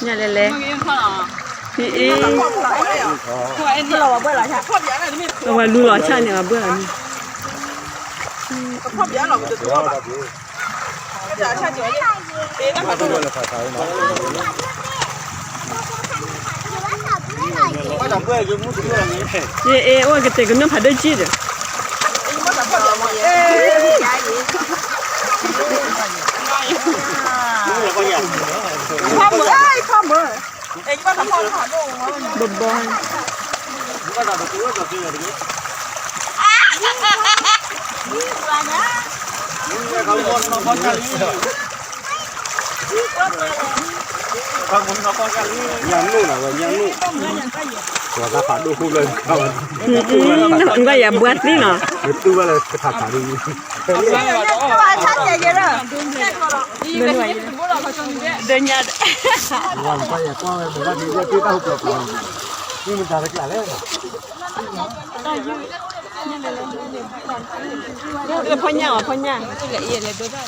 ညၣ်လဲၤလဲၤ, အ့ၣ်, အဝဲလူလီၤဆၣ်န့ၣ် အဘၢၣ်လီၤန့ၣ်, ယအ့ၣ် အိၣ်ကတဲာ်ကနူၣ်ဖးဒိၣ်ကံၣ်ဒီး ဘီဘီ, ညၣ်နူၣ်နၤဝဲ ညၣ်နူၣ်, ပှၤတၢ်ဖးဒိၣ်ခိၣ်လၢ နကွၢ်ယၤဘှါသံနီၤ, နတူၢ်ဘၣ်လၢကထးဖးဒိၣ်, ဒၢညါ, ဝဲကွၢ်ယၤကွၢ်ဝဲ မ့ၢ်ဘၣ်ဒ်ဝဲတ့ၢ်တၢ်ဟူးပျီၤပျီၤ, မ့ၢ်မတၤတကျးလဲၣ်, ဖီညၣ်အီၤ ဖီညၣ်, လၢအံၤလဲၤဒိတၢ်